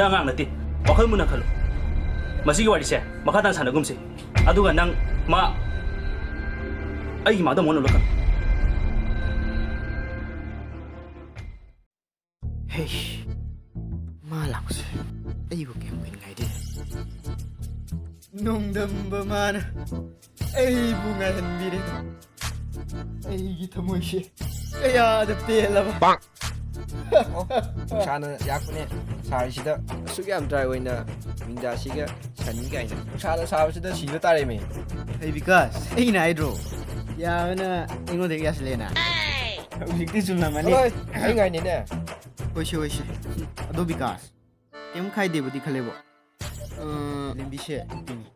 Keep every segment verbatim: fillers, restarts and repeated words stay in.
ꯑꯉꯥꯡ ꯅꯠꯇꯦ꯫ ꯋꯥꯈꯜ ꯃꯨꯟꯅ ꯈꯜꯂꯨ꯫ ꯃꯁꯤꯒꯤ ꯋꯥꯔꯤꯁꯦ ꯃꯈꯥ ꯇꯥꯅ ꯁꯥꯟꯅꯒꯨꯝꯁꯤ꯫ ꯑꯗꯨꯒ ꯅꯪ ꯃꯥ ꯑꯩꯒꯤ ꯃꯥꯡꯗ ꯑꯃꯨꯛ ꯍꯟꯅ ꯎꯠꯂꯛꯀꯅꯨ꯫ ꯍꯦ, ꯃꯥ ꯂꯥꯛꯄꯁꯦ ꯑꯩꯕꯨ ꯀꯌꯥꯝ ꯀꯨꯏꯅ ꯉꯥꯏꯗꯣꯏꯅꯣ? ꯅꯣꯡꯗꯝꯕ ꯃꯥꯅ ꯑꯩꯕꯨ ꯉꯥꯏꯍꯟꯕꯤꯔꯦ꯫ ꯑꯩꯒꯤ ꯊꯃꯣꯏꯁꯦ ꯀꯌꯥꯗ ꯄꯦꯜꯂꯕ꯫ ꯑꯣ, ꯅꯨꯡꯁꯥꯅ ꯌꯥꯛꯄꯅꯦ ꯁꯥꯔꯤꯁꯤꯗ꯫ ꯑꯁꯨꯛ ꯌꯥꯝ ꯗ꯭ꯔꯥꯏ ꯑꯣꯏꯅ ꯅꯨꯃꯤꯗꯥꯡꯁꯤꯒ ꯁꯟꯅꯤ ꯀꯥꯏꯅ꯫ ꯅꯨꯡꯁꯥꯅ ꯁꯥꯕꯁꯤꯗ ꯁꯤꯕ ꯇꯥꯔꯦꯃꯦ꯫ ꯍꯩ ꯕꯤꯀꯥꯁ, ꯑꯩꯅ ꯍꯥꯏꯗ꯭ꯔꯣ, ꯌꯥꯕꯅ ꯑꯩꯉꯣꯟꯗ ꯍꯦꯛ ꯌꯥꯁꯤꯜꯂꯦꯅ꯫ ꯍꯧꯖꯤꯛꯇꯤ ꯆꯨꯝꯂꯝꯃꯅꯤ꯫ ꯍꯣꯏ, ꯑꯩ ꯉꯥꯏꯅꯤꯅꯦ꯫ ꯍꯣꯏꯁꯦ, ꯍꯣꯏꯁꯦ꯫ ꯑꯗꯣ ꯕꯤꯀꯥꯁ, ꯀꯩꯝ ꯀꯥꯏꯗꯦꯕꯨꯗꯤ ꯈꯜꯂꯦꯕꯣ꯫ ꯑ, ꯂꯝꯕꯤꯁꯦ ꯄꯤꯛꯏ꯫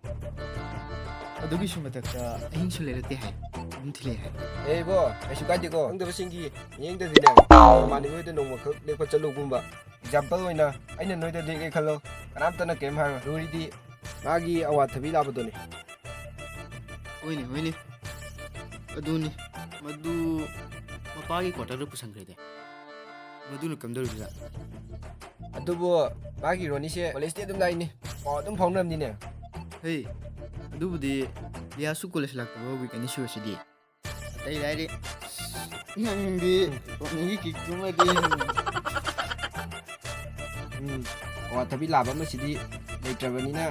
ꯑꯗꯨꯒꯤꯁꯨ ꯃꯊꯛꯇ ꯑꯍꯤꯡꯁꯨ ꯂꯩꯔꯛꯇꯦ ꯍꯥꯏ꯫ ꯑꯗꯨꯝ ꯊꯤꯜꯂꯛꯑꯦ ꯍꯥꯏ꯫ ꯑꯦ ꯏꯕꯣ, ꯀꯩꯁꯨ ꯀꯥꯏꯗꯦꯀꯣ꯫ ꯈꯪꯗꯕꯁꯤꯡꯒꯤ ꯃꯤꯠꯌꯦꯡꯗꯗꯤꯅꯦ, ꯃꯃꯥꯟꯅꯕꯤ ꯍꯣꯏꯗ ꯅꯣꯡꯃꯈꯛ ꯂꯦꯛꯄ ꯆꯠꯂꯨꯒꯨꯝꯕ꯫ ꯑꯦꯛꯖꯥꯝꯄꯜ ꯑꯣꯏꯅ ꯑꯩꯅ ꯅꯣꯏꯗ ꯂꯦꯛꯑꯦ ꯈꯜꯂꯣ, ꯀꯅꯥꯝꯇꯅ ꯀꯩꯝ ꯍꯥꯏꯔꯣꯏ꯫ ꯂꯨꯔꯤꯗꯤ ꯃꯥꯒꯤ ꯑꯋꯥꯊꯕꯤ ꯂꯥꯕꯗꯨꯅꯤ꯫ ꯍꯣꯏꯅꯦ, ꯍꯣꯏꯅꯦ꯫ ꯑꯗꯨꯅꯤ꯫ ꯃꯗꯨ ꯃꯄꯥꯒꯤ ꯀ꯭ꯋꯥꯇꯔꯗ ꯄꯨꯁꯟꯈ꯭ꯔꯦꯗꯤ꯫ ꯃꯗꯨꯅ ꯀꯝꯗꯧꯔꯤꯕꯖꯥꯠ? ꯑꯗꯨꯕꯨ ꯃꯥꯒꯤ ꯔꯣꯅꯤꯁꯦ ꯀꯣꯂꯦꯖꯇꯤ ꯑꯗꯨꯝ ꯂꯥꯛꯏꯅꯤ꯫ ꯄꯥꯎ ꯑꯗꯨꯝ ꯐꯥꯎꯅꯔꯝꯅꯤꯅꯦ꯫ ꯍꯩ, ꯑꯗꯨꯕꯨꯗꯤ ꯂꯤꯌꯥꯁꯨ ꯀꯣꯂꯦꯖ ꯂꯥꯛꯇꯕ ꯋꯤꯛ ꯑꯅꯤ ꯁꯨꯔꯁꯤꯗꯤ꯫ ꯑꯇꯩ ꯂꯥꯏꯔꯤ꯫ ꯅꯪꯗꯤ ꯔꯣꯅꯤꯒꯤ ꯀꯤꯛꯇꯨꯃꯗꯤ꯫ ꯎꯝ, ꯑꯋꯥꯊꯕꯤ ꯂꯥꯕ ꯑꯃꯁꯤꯗꯤ ꯂꯩꯇ꯭ꯔꯕꯅꯤꯅ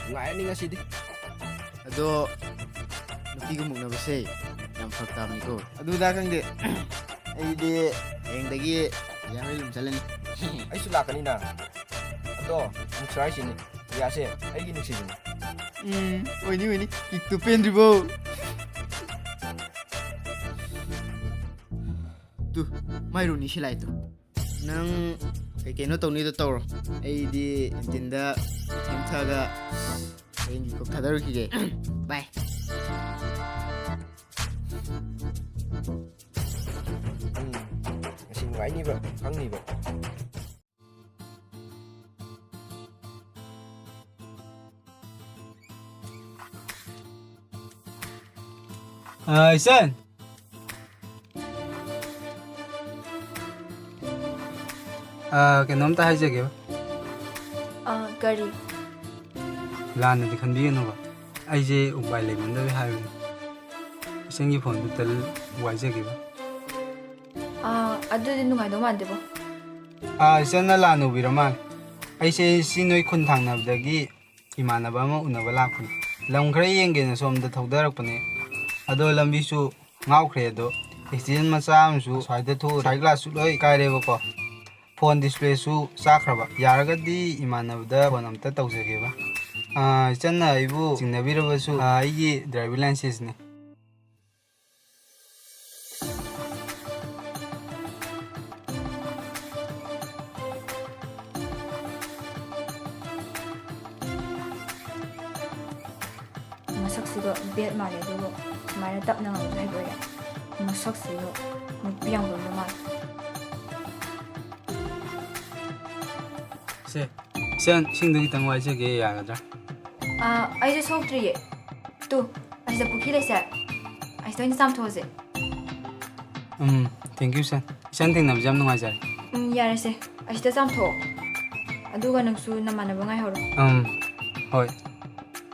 ꯅꯨꯡꯉꯥꯏꯔꯅꯤ ꯉꯁꯤꯗꯤ꯫ ꯑꯗꯣ ꯅꯨꯄꯤꯒ ꯃꯨꯛꯅꯕꯁꯦ ꯌꯥꯝ ꯐꯔꯛ ꯇꯥꯕꯅꯤꯀꯣ꯫ ꯑꯗꯨꯗ ꯈꯪꯗꯦ꯫ ꯑꯩꯗꯤ ꯍꯌꯦꯡꯗꯒꯤ ꯌꯥꯍꯣꯏ ꯑꯗꯨꯝ ꯆꯠꯂꯅꯤ꯫ ꯑꯩꯁꯨ ꯂꯥꯛꯀꯅꯤꯅ꯫ ꯑꯗꯣ ꯑꯃꯨꯛꯁꯨ ꯍꯥꯏꯁꯤꯅꯤ, ꯔꯤꯌꯥꯁꯦ ꯑꯩꯒꯤ ꯅꯨꯡꯁꯤꯕꯅꯤ꯫ ꯎꯝ, ꯑꯣꯏꯅꯤ, ꯑꯣꯏꯅꯤ꯫ ꯀꯤꯛꯇꯨ ꯄꯦꯟꯗ꯭ꯔꯤꯕꯣ? ꯇꯨ, ꯃꯥꯏ ꯔꯣꯅꯤ ꯁꯤ ꯂꯥꯛꯑꯦ ꯇꯨ꯫ ꯅꯪ ꯀꯩ ꯀꯩꯅꯣ ꯇꯧꯅꯤꯗꯣ ꯇꯧꯔꯣ꯫ ꯑꯩꯗꯤ ꯀꯦꯟꯇꯤꯟꯗ ꯁꯦꯝ ꯊꯛꯑꯒ ꯍꯌꯦꯡꯒꯤ ꯀꯣꯛ ꯊꯥꯗꯔꯨꯈꯤꯒꯦ꯫ ꯕꯥꯏ꯫ ꯎꯝ, ꯉꯁꯤ ꯅꯨꯡꯉꯥꯏꯅꯤꯕ, ꯈꯪꯅꯤꯕ꯫ ꯑꯥ, ꯏꯆꯟ꯫ ꯑꯥ, ꯀꯩꯅꯣꯝꯇ ꯍꯥꯏꯖꯒꯦꯕ꯫ ꯀꯔꯤ? ꯂꯥꯟꯅꯗꯤ ꯈꯟꯕꯤꯒꯅꯨꯕ, ꯑꯩꯁꯦ ꯎꯄꯥꯏ ꯂꯩꯃꯟꯗꯕꯩ ꯍꯥꯏꯕꯅꯤ꯫ ꯏꯆꯟꯒꯤ ꯐꯣꯟꯗꯨ ꯇꯜ ꯋꯥꯏꯖꯒꯦꯕ꯫ ꯑꯥ, ꯑꯗꯨꯗꯤ ꯅꯨꯡꯉꯥꯏꯗꯧ ꯃꯥꯟꯗꯦꯕꯣ꯫ ꯑꯥ, ꯏꯆꯟꯅ ꯂꯥꯟꯅ ꯎꯕꯤꯔ ꯃꯥꯜꯂꯦ꯫ ꯑꯩꯁꯦ ꯁꯤ ꯅꯣꯏ ꯈꯨꯟ ꯊꯪꯅꯕꯗꯒꯤ ꯏꯃꯥꯟꯅꯕ ꯑꯃ ꯎꯅꯕ ꯂꯥꯛꯄꯅꯤ꯫ ꯂꯝ ꯈꯔ ꯌꯦꯡꯒꯦꯅ ꯁꯣꯝꯗ ꯊꯧꯗꯔꯛꯄꯅꯦ꯫ ꯑꯗꯣ ꯂꯝꯕꯤꯁꯨ ꯉꯥꯎꯈ꯭ꯔꯦ꯫ ꯑꯗꯣ ꯑꯦꯛꯁꯤꯗꯦꯟ ꯃꯆꯥ ꯑꯃꯁꯨ ꯁ꯭ꯋꯥꯏꯗ ꯊꯣꯛꯎꯔꯦ꯫ ꯁꯥꯏꯠ ꯒ꯭ꯂꯥꯁꯁꯨ ꯂꯣꯏ ꯀꯥꯏꯔꯦꯕꯀꯣ꯫ ꯐꯣꯟ ꯗꯤꯁꯄ꯭ꯂꯦꯁꯨ ꯆꯥꯈ꯭ꯔꯕ꯫ ꯌꯥꯔꯒꯗꯤ ꯏꯃꯥꯟꯅꯕꯗ ꯐꯣꯟ ꯑꯝꯇ ꯇꯧꯖꯒꯦꯕ꯫ ꯑꯥ, ꯏꯆꯟꯅ ꯑꯩꯕꯨ ꯆꯤꯡꯅꯕꯤꯔꯕꯁꯨ, ꯑꯥ, ꯑꯩꯒꯤ ꯗ꯭ꯔꯥꯏꯚꯤꯡ ꯂꯥꯏꯁꯦꯟꯁꯅꯤ꯫ ꯃꯁꯛꯁꯤꯒ ꯕꯦꯠ ꯃꯥꯜꯂꯦ, ꯑꯗꯨꯒ ꯁꯨꯃꯥꯏꯅ ꯇꯞꯅ ꯉꯥꯡꯕꯁꯨ ꯍꯩꯕ ꯑꯣꯏꯔꯦ꯫ ꯃꯁꯛꯁꯤꯒ ꯅꯨꯄꯤ ꯌꯥꯝ ꯂꯣꯟꯕ ꯃꯥꯜꯂꯦ꯫ ꯁꯦ, ꯏꯆꯟ, ꯏꯁꯤꯡꯗꯨ ꯈꯤꯇꯪ ꯋꯥꯏꯖꯒꯦ, ꯌꯥꯒꯗ꯭ꯔꯥ? ꯑꯥ, ꯑꯩꯁꯦ ꯁꯣꯛꯇ꯭ꯔꯤꯌꯦ꯫ ꯇꯨ, ꯑꯁꯤꯗ ꯄꯨꯈ꯭ꯔꯤ ꯂꯩꯁꯦ꯫ ꯑꯁꯤꯗ ꯑꯣꯏꯅ ꯆꯥꯝꯊꯣꯛꯑꯁꯦ꯫ ꯎꯝ, thank you, ꯏꯆꯟ꯫ ꯏꯆꯟ ꯊꯦꯡꯅꯕꯁꯦ ꯌꯥꯝ ꯅꯨꯡꯉꯥꯏꯖꯔꯦ꯫ ꯎꯝ, ꯌꯥꯔꯦꯁꯦ꯫ ꯑꯁꯤꯗ ꯆꯥꯝꯊꯣꯛꯑꯣ꯫ ꯑꯗꯨꯒ ꯅꯪꯁꯨ ꯅꯃꯥꯟꯅꯕ ꯉꯥꯏꯍꯧꯔꯣ꯫ ꯎꯝ, ꯍꯣꯏ꯫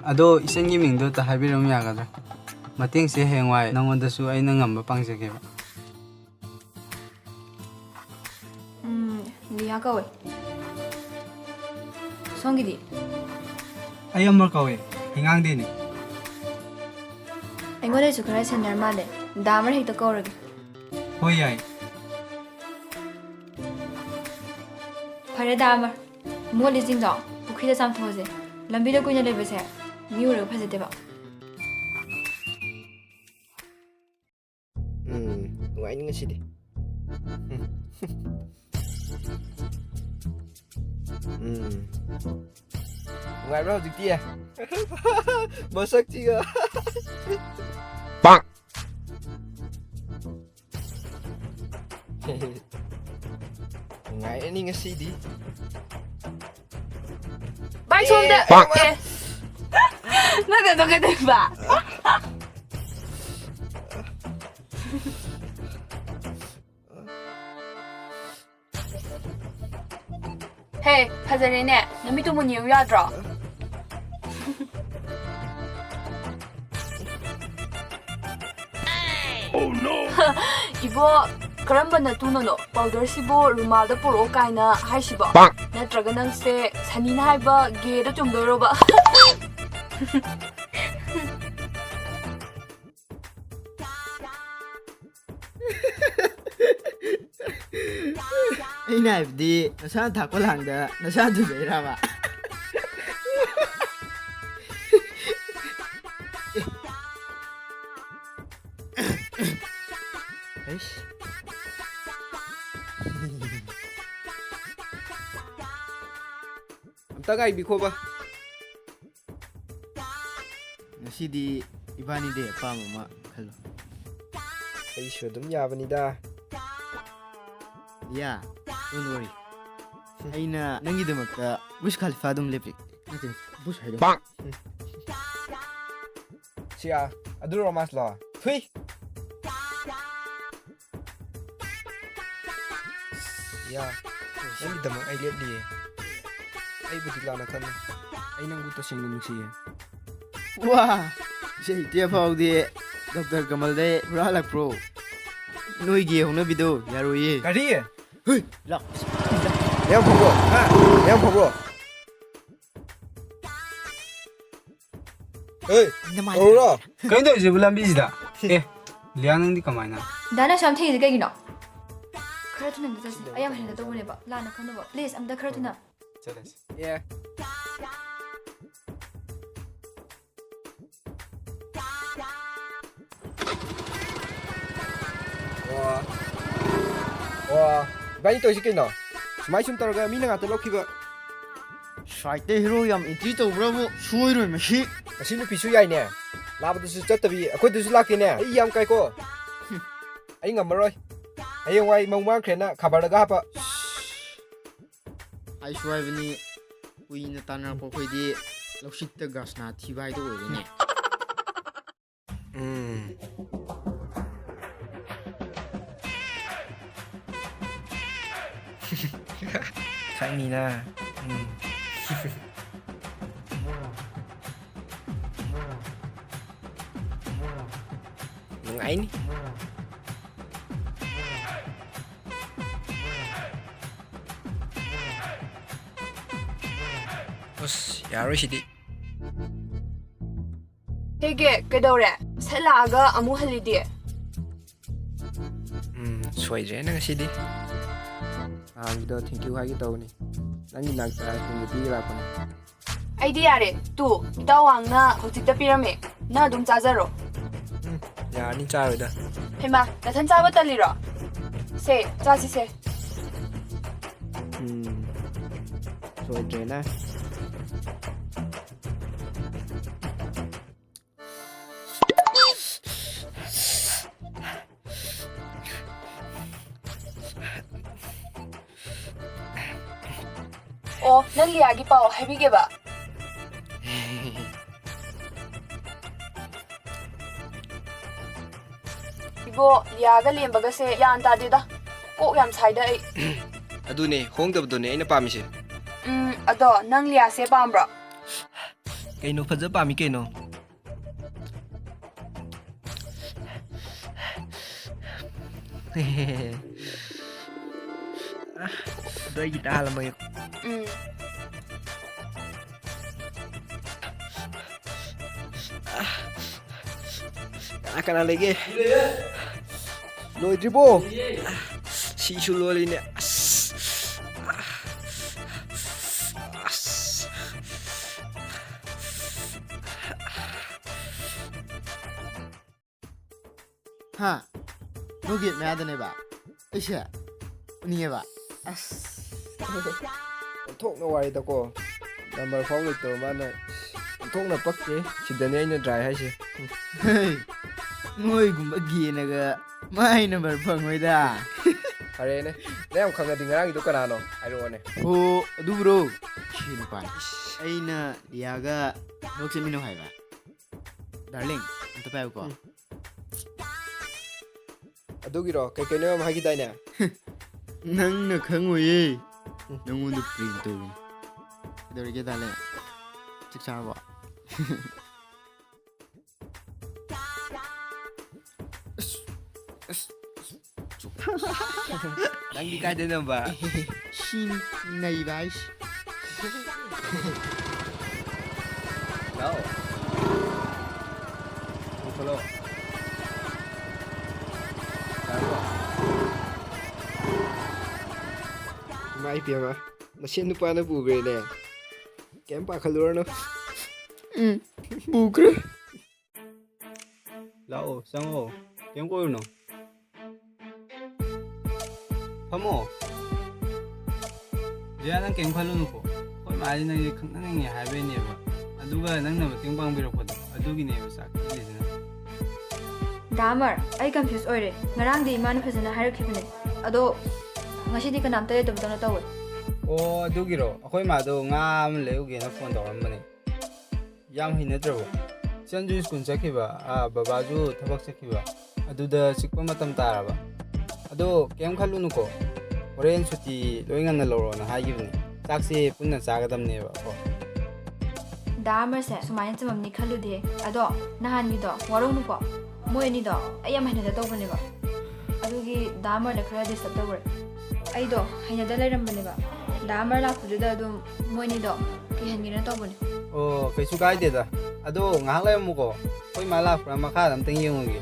ꯑꯗꯣ ꯏꯆꯟꯒꯤ ꯃꯤꯡꯗꯣ ꯑꯝꯇ ꯍꯥꯏꯕꯤꯔꯝꯃꯨ ꯌꯥꯒꯗ꯭ꯔꯥ? ꯃꯇꯦꯡꯁꯦ ꯍꯌꯦꯡꯋꯥꯏ ꯅꯉꯣꯟꯗꯁꯨ ꯑꯩꯅ ꯉꯝꯕ ꯄꯥꯡꯖꯒꯦꯕ꯫ ꯎꯝ, ꯂꯤꯌꯥ ꯀꯧꯋꯦ꯫ ꯁꯣꯝꯒꯤꯗꯤ? ꯑꯩ ꯑꯃꯔ ꯀꯧꯋꯦ, ꯍꯤꯉꯥꯡꯗꯩꯅꯦ꯫ ꯑꯩꯉꯣꯟꯗꯩꯁꯨ ꯈꯔ senior ꯃꯥꯜꯂꯦ꯫ ꯗꯥ ꯑꯃꯔ ꯍꯦꯛꯇ ꯀꯧꯔꯒꯦ꯫ ꯍꯣꯏ, ꯌꯥꯏ꯫ ꯐꯔꯦ, ꯗꯥ ꯑꯃꯔ꯫ ꯃꯣꯠꯂꯤꯁꯤꯡꯗꯣ ꯄꯨꯈ꯭ꯔꯤꯗ ꯆꯥꯝꯊꯣꯛꯑꯁꯦ꯫ ꯂꯝꯕꯤꯗ ꯀꯨꯏꯅ ꯂꯩꯕꯁꯦ ꯃꯤ ꯎꯔꯒ ꯐꯖꯗꯦꯕ꯫ ꯎꯝ, ꯅꯨꯡꯉꯥꯏꯅꯤ ꯉꯁꯤꯗꯤ꯫ ꯎꯝ꯫ ꯅꯨꯡꯉꯥꯏꯕ꯭ꯔꯥ ꯍꯧꯖꯤꯛꯇꯤ? ꯃꯁꯛꯁꯤꯒ꯫ ꯄꯥꯛ! ꯅꯨꯡꯉꯥꯏꯔꯅꯤ ꯉꯁꯤꯗꯤ꯫ ꯚꯥꯏ, ꯁꯣꯝꯗ꯫ ꯑꯦ, ꯑꯦ꯫ ꯅꯪ ꯑꯗꯨ ꯀꯩꯗꯧꯕ? ꯍꯦ, ꯐꯖꯔꯦꯅꯦ, ꯅꯃꯤꯠꯇꯨ ꯃꯨꯟꯅ ꯌꯦꯡꯉꯨ ꯌꯥꯗ꯭ꯔꯣ? ꯏꯕꯣ, ꯀꯔꯝꯕ ꯅꯇꯨꯅꯅꯣ ꯄꯥꯎꯗꯔꯁꯤꯕꯨ ꯔꯨꯃꯥꯜꯗ ꯄꯨꯔꯛꯑꯣ ꯀꯥꯏꯅ ꯍꯥꯏꯁꯤꯕꯣ? ꯅꯠꯇ꯭ꯔꯒ ꯅꯪꯁꯦ ꯁꯅꯤꯅ ꯍꯥꯏꯕ ꯒꯦꯗ ꯆꯨꯝꯗꯣꯏꯔꯣꯕ? ꯑꯩꯅ ꯍꯥꯏꯕꯗꯤ ꯅꯁꯥꯅ ꯊꯥꯛꯄ ꯂꯥꯡꯗ ꯅꯁꯥ ꯊꯨꯖꯩꯔꯕ? ꯑꯩꯁ꯫ ꯑꯝꯇ ꯉꯥꯏꯕꯤꯈꯣꯕ꯫ ꯉꯁꯤꯗꯤ ꯏꯕꯥꯅꯤꯗꯤ ꯑꯄꯥꯝꯕ ꯑꯃ ꯈꯜꯂꯣ꯫ ꯑꯩꯁꯨ ꯑꯗꯨꯝ ꯌꯥꯕꯅꯤꯗ꯫ Yeah, don't worry. ꯑꯩꯅ ꯅꯪꯒꯤꯗꯃꯛꯇ ꯕꯨꯔꯖ ꯈꯥꯂꯤꯐꯥ ꯑꯗꯨꯝ ꯂꯦꯞꯄꯤ꯫ ꯅꯠꯇꯦ, ꯕꯨꯔꯖ ꯍꯥꯏꯗꯣ꯫ ꯁꯤ ꯑꯥ, ꯑꯗꯨ ꯔꯣꯃꯥꯟꯁꯂꯣ? ꯊꯨꯏ! ꯌꯥ, ꯅꯪꯒꯤꯗꯃꯛ ꯑꯩ ꯂꯦꯞꯂꯤꯌꯦ꯫ ꯑꯩꯕꯨꯗꯤ ꯂꯥꯟꯅ ꯈꯟꯅꯨ꯫ ꯑꯩ ꯅꯪꯕꯨ ꯇꯁꯦꯡꯅ ꯅꯨꯡꯁꯤꯌꯦ꯫ ꯋꯥ! ꯏꯁꯩ ꯏꯇꯦ ꯐꯥꯎꯗꯤ ꯗꯣꯛꯇꯔ ꯀꯃꯜꯗꯩ ꯍꯨꯔꯥꯜꯂꯛꯄ꯭ꯔꯣ? ꯅꯣꯏꯒꯤ ꯍꯧꯅꯕꯤꯗꯣ ꯌꯥꯔꯣꯏꯌꯦ꯫ ꯀꯔꯤ? ꯍꯨꯏ! ꯂꯥꯎ꯫ ꯌꯥꯝ ꯐꯕ꯭ꯔꯣ? ꯍꯥ? ꯌꯥꯝ ꯐꯕ꯭ꯔꯣ? ꯍꯦ, ꯅꯃꯥꯏ ꯇꯧꯔꯣ꯫ ꯀꯩꯅꯣ ꯇꯧꯔꯤꯁꯤꯕꯨ ꯂꯝꯕꯤꯁꯤꯗ? ꯑꯦ, ꯂꯤꯌꯥ ꯅꯪꯗꯤ ꯀꯃꯥꯏꯅ? ꯗꯥ, ꯅꯪ ꯁꯨꯌꯥꯝ ꯊꯦꯡꯉꯤꯁꯦ ꯀꯩꯒꯤꯅꯣ? ꯈꯔ ꯊꯨꯅ ꯑꯝꯇ ꯆꯠꯁꯤ꯫ ꯑꯩ ꯌꯥꯝ ꯍꯩꯅꯗꯧꯕꯅꯦꯕ꯫ ꯂꯥꯟꯅ ꯈꯟꯅꯕ꯫ Please, ꯑꯝꯇ ꯈꯔ ꯊꯨꯅ꯫ ꯆꯠꯂꯁꯤ꯫ ꯑꯦ꯫ ꯑꯣ꯫ ꯑꯣ꯫ ꯏꯕꯥꯅꯤ ꯇꯧꯔꯤꯁꯤ ꯀꯩꯅꯣ? ꯁꯨꯃꯥꯏ ꯁꯨꯝ ꯇꯧꯔꯒ ꯃꯤꯅ ꯉꯥꯛꯇ ꯂꯧꯈꯤꯕ꯫ ꯁꯥꯏꯠꯇ ꯍꯤꯔꯣ ꯌꯥꯝ entry ꯇꯧꯕ꯭ꯔꯕꯨ ꯁꯣꯏꯔꯣꯏ ꯃꯁꯤ꯫ ꯃꯁꯤ ꯅꯨꯄꯤꯁꯨ ꯌꯥꯏꯅꯦ꯫ ꯂꯥꯕꯗꯨꯁꯨ ꯆꯠꯇꯕꯤ ꯑꯩꯈꯣꯏꯗꯁꯨ ꯂꯥꯛꯇꯦꯅꯦ꯫ ꯑꯩ ꯌꯥꯝ ꯀꯥꯏꯀꯣ꯫ ꯑꯩ ꯉꯝꯃꯔꯣꯏ꯫ ꯍꯌꯦꯡꯋꯥꯏ ꯃꯧ ꯃꯥꯡꯈ꯭ꯔꯦꯅ ꯈꯕꯔꯗꯒ ꯍꯥꯞꯄ꯫ ꯑꯩꯁꯨ ꯍꯥꯏꯕꯅꯤ, ꯀꯨꯏꯅ ꯇꯥꯟꯅꯔꯛꯄ ꯑꯩꯈꯣꯏꯗꯤ ꯂꯧꯁꯤꯛꯇ ꯒ꯭ꯔꯥꯁꯅꯥ ꯊꯤꯕ ꯍꯥꯏꯗꯣ ꯑꯣꯏꯔꯦꯅꯦ꯫ ꯎꯝ꯫ ꯈꯪꯉꯤꯅ꯫ ꯅꯨꯡꯉꯥꯏꯅꯤ꯫ ꯑꯁ, ꯌꯥꯔꯣꯏ ꯁꯤꯗꯤ꯫ ꯍꯦꯒꯦ, ꯀꯩꯗꯧꯔꯦ? ꯁꯠ ꯂꯥꯛꯑꯒ ꯑꯃꯨꯛ ꯍꯜꯂꯤꯗꯤ? ꯎꯝ, ꯁꯣꯏꯗ꯭ꯔꯦ ꯅꯪ ꯉꯁꯤꯗꯤ꯫ ꯑꯍꯥꯟꯕꯗꯣ thank you ꯍꯥꯏꯒꯦ ꯇꯧꯕꯅꯤ꯫ ꯅꯪꯒꯤ ꯅꯥꯛꯇ ice cream ꯄꯤꯒꯦ ꯂꯥꯛꯄꯅꯤ꯫ ꯑꯩꯗꯤ ꯌꯥꯔꯦ꯫ ꯇꯨ, ꯏꯇꯥꯎ ꯋꯥꯡꯅ ꯍꯧꯖꯤꯛꯇ ꯄꯤꯔꯝꯃꯦ꯫ ꯅꯪ ꯑꯗꯨꯝ ꯆꯥꯖꯔꯣ꯫ ꯎꯝ, ꯌꯥꯔꯅꯤ, ꯆꯥꯔꯣꯏꯗ꯫ ꯍꯩꯃꯥ, ꯅꯊꯟ ꯆꯥꯕ ꯇꯜꯂꯤꯔꯣ? ꯁꯦ, ꯆꯥꯁꯤꯁꯦ꯫ ꯎꯝ, ꯁꯣꯏꯗ꯭ꯔꯦꯅ꯫ ꯑꯣ, ꯅꯪ ꯂꯤꯌꯥꯒꯤ ꯄꯥꯎ ꯍꯥꯏꯕꯤꯒꯦꯕ? ꯏꯕꯣ, ꯂꯤꯌꯥꯒ ꯂꯦꯝꯕꯒꯁꯦ ꯒ꯭ꯌꯥꯟ ꯇꯥꯗꯦꯗ꯫ ꯀꯣꯛ ꯌꯥꯝ ꯁꯥꯏꯗ ꯑꯩ꯫ ꯑꯗꯨꯅꯦ, ꯍꯣꯡꯗꯕꯗꯨꯅꯦ ꯑꯩꯅ ꯄꯥꯝꯃꯤꯁꯦ꯫ ꯎꯝ, ꯑꯗꯣ ꯅꯪ ꯂꯤꯌꯥꯁꯦ ꯄꯥꯝꯕ꯭ꯔꯣ? ꯀꯩꯅꯣ, ꯐꯖ ꯄꯥꯝꯃꯤ ꯀꯩꯅꯣ꯫ ꯑꯗꯣ ꯑꯩ ꯒꯤꯇꯥꯔ ꯍꯥꯜꯂꯝꯃꯒꯦ꯫ ꯎꯝ꯫ ꯀꯅꯥ ꯀꯅꯥ ꯂꯩꯒꯦ? ꯂꯣꯏꯗ꯭ꯔꯤꯕꯣ? ꯁꯤꯁꯨ ꯂꯣꯜꯂꯤꯅꯦ꯫ ꯑꯁ꯫ ꯑꯁ꯫ ꯍꯥ? ꯅꯣꯏ ꯒꯦꯠ ꯃꯌꯥꯗꯅꯦꯕ? ꯑꯩꯁꯦ? ꯎꯅꯤꯡꯉꯦꯕ? ꯑꯁ꯫ ꯑꯣꯟꯊꯣꯛꯅ ꯋꯥꯏꯗꯀꯣ꯫ ꯅꯝꯕꯔ ꯐꯥꯎ ꯂꯩꯇꯕ ꯃꯥꯅ꯫ ꯑꯣꯟꯊꯣꯛꯅ ꯄꯛꯇꯦ꯫ ꯁꯤꯗꯅꯦ ꯑꯩꯅ ꯗ꯭ꯔꯥꯏ ꯍꯥꯏꯁꯦ꯫ ꯍꯦ, ꯅꯣꯏꯒꯨꯝꯕ ꯒꯦꯅꯒ ꯃꯥꯏ ꯅꯝꯕꯔ ꯐꯪꯉꯣꯏꯗ꯫ ꯐꯔꯦꯅꯦ꯫ ꯅꯪ ꯌꯥꯝ ꯈꯪꯉꯗꯤ ꯉꯔꯥꯡꯒꯤꯗꯣ ꯀꯅꯥꯅꯣ? ꯍꯥꯏꯔꯛꯑꯣꯅꯦ꯫ ꯑꯣ, ꯑꯗꯨꯕꯨꯔꯣ? ꯁꯤ ꯅꯨꯄꯥꯅꯤ꯫ ꯑꯩꯅ ꯂꯤꯌꯥꯒ ꯊꯕꯛ ꯆꯠꯃꯤꯟꯅꯧ ꯍꯥꯏꯕ꯫ ꯗꯥꯔꯂꯤꯡ, ꯑꯝꯇ ꯄꯥꯏꯌꯨꯀꯣ꯫ ꯎꯝ꯫ ꯑꯗꯨꯒꯤꯔꯣ? ꯀꯩ ꯀꯩꯅꯣ ꯌꯥꯝ ꯍꯥꯏꯈꯤꯗꯥꯏꯅꯦ? ꯅꯪꯅ ꯈꯪꯉꯣꯏꯌꯦ꯫ ꯎꯝ꯫ ꯅꯪꯉꯣꯟꯗ ꯄ꯭ꯔꯦꯝ ꯇꯧꯔꯤꯅꯤ꯫ ꯀꯩꯗꯧꯔꯤꯒꯦ, ꯗꯥꯂꯦ? ꯆꯥꯛ ꯆꯥꯔꯕꯣ? ꯑꯁ, ꯑꯁ, ꯅꯪꯗꯤ ꯀꯥꯏꯗꯩ ꯅꯝꯕ? ꯁꯤꯅꯤ ꯅꯩꯕ ꯍꯥꯏꯁꯦ꯫ ꯂꯥꯛꯑꯣ꯫ ꯂꯧꯈꯠꯂꯣ꯫ ꯌꯥꯔꯕꯣ? ꯏꯃꯥ ꯏꯄꯦꯝꯃ, ꯃꯁꯤ ꯅꯨꯄꯥꯅ ꯄꯨꯈ꯭ꯔꯦꯅꯦ꯫ ꯀꯩꯝ ꯄꯥꯈꯠꯂꯨꯔꯅꯨ꯫ ꯎꯝ, ꯄꯨꯈ꯭ꯔꯦ꯫ ꯂꯥꯛꯑꯣ, ꯆꯪꯉꯛꯑꯣ꯫ ꯀꯩꯝ ꯀꯣꯏꯔꯨꯅꯣ꯫ ꯐꯝꯃꯣ꯫ ꯖꯤꯌꯥ, ꯅꯪ ꯀꯩꯝ ꯈꯜꯂꯨꯅꯨꯀꯣ꯫ ꯑꯩꯈꯣꯏ ꯃꯥꯗꯤ ꯅꯪꯁꯦ ꯈꯪꯅꯅꯤꯡꯉꯦ ꯍꯥꯏꯕꯩꯅꯦꯕ꯫ ꯑꯗꯨꯒ ꯅꯪꯅ ꯃꯇꯦꯡ ꯄꯥꯡꯕꯤꯔꯛꯄꯗꯣ, ꯑꯗꯨꯒꯤꯅꯦꯕ ꯆꯥꯛ ꯄꯤꯔꯤꯁꯤꯅ꯫ ꯗꯥ ꯑꯃꯔ, ꯑꯩ ꯀꯟꯐ꯭ꯌꯨꯁ ꯑꯣꯏꯔꯦ꯫ ꯉꯔꯥꯡꯗꯤ ꯏꯃꯥꯅ ꯐꯖꯅ ꯍꯥꯏꯔꯛꯈꯤꯕꯅꯦ, ꯑꯗꯣ ꯉꯁꯤꯗꯤ ꯀꯅꯥꯝꯇ ꯂꯩꯇꯕꯗꯧꯅ ꯇꯧꯋꯦ꯫ ꯑꯣ, ꯑꯗꯨꯒꯤꯔꯣ? ꯑꯩꯈꯣꯏ ꯃꯥꯗꯣ ꯉꯥ ꯑꯃ ꯂꯩꯔꯨꯒꯦꯅ ꯐꯣꯟ ꯇꯧꯔꯝꯕꯅꯦ꯫ ꯌꯥꯝ ꯍꯩꯅꯗ꯭ꯔꯕꯣ? ꯏꯆꯟꯁꯨ ꯁ꯭ꯀꯨꯜ ꯆꯠꯈꯤꯕ, ꯑꯥ, ꯕꯕꯥꯁꯨ ꯊꯕꯛ ꯆꯠꯈꯤꯕ, ꯑꯗꯨꯗ ꯆꯤꯛꯄ ꯃꯇꯝ ꯇꯥꯔꯕ꯫ ꯑꯗꯣ ꯀꯩꯝ ꯈꯜꯂꯨꯅꯨꯀꯣ, ꯍꯣꯔꯦꯟ ꯁꯨꯇꯤ ꯂꯣꯏ ꯉꯟꯅ ꯂꯧꯔꯣꯅ ꯍꯥꯏꯈꯤꯕꯅꯦ꯫ ꯆꯥꯛꯁꯦ ꯄꯨꯟꯅ ꯆꯥꯒꯗꯕꯅꯦꯕ ꯀꯣ꯫ ꯗꯥ ꯑꯃꯔꯁꯦ ꯁꯨꯃꯥꯏꯅ ꯆꯝꯃꯝꯅꯤ ꯈꯜꯂꯨꯗꯦ꯫ ꯑꯗꯣ ꯅꯍꯥꯟꯒꯤꯗꯣ ꯋꯥꯔꯧꯅꯨꯀꯣ, ꯃꯣꯏ ꯑꯅꯤꯗꯣ ꯑꯩ ꯌꯥꯝ ꯍꯩꯅꯗ ꯇꯧꯕꯅꯦꯕ꯫ ꯑꯗꯨꯒꯤ ꯗꯥ ꯑꯃꯔꯗ ꯈꯔ ꯗꯤꯁꯇꯔꯕ ꯇꯧꯈ꯭ꯔꯦ꯫ ꯑꯩꯗꯣ ꯍꯩꯅꯗ ꯂꯩꯔꯝꯕꯅꯦꯕ꯫ ꯗꯥ ꯑꯃꯔ ꯂꯥꯛꯄꯗꯨꯗ ꯑꯗꯨꯝ ꯃꯣꯏ ꯑꯅꯤꯗꯣ ꯀꯤꯍꯟꯒꯦꯅ ꯇꯧꯕꯅꯦ꯫ ꯑꯣ, ꯀꯩꯁꯨ ꯀꯥꯏꯗꯦꯗ꯫ ꯑꯗꯣ ꯉꯥꯏꯍꯥꯛ ꯂꯩꯔꯝꯃꯨꯀꯣ, ꯑꯩꯈꯣꯏ ꯃꯥ ꯂꯥꯛꯄ꯭ꯔꯥ ꯃꯈꯥꯗ ꯑꯝꯇꯪ ꯌꯦꯡꯉꯨꯒꯦ꯫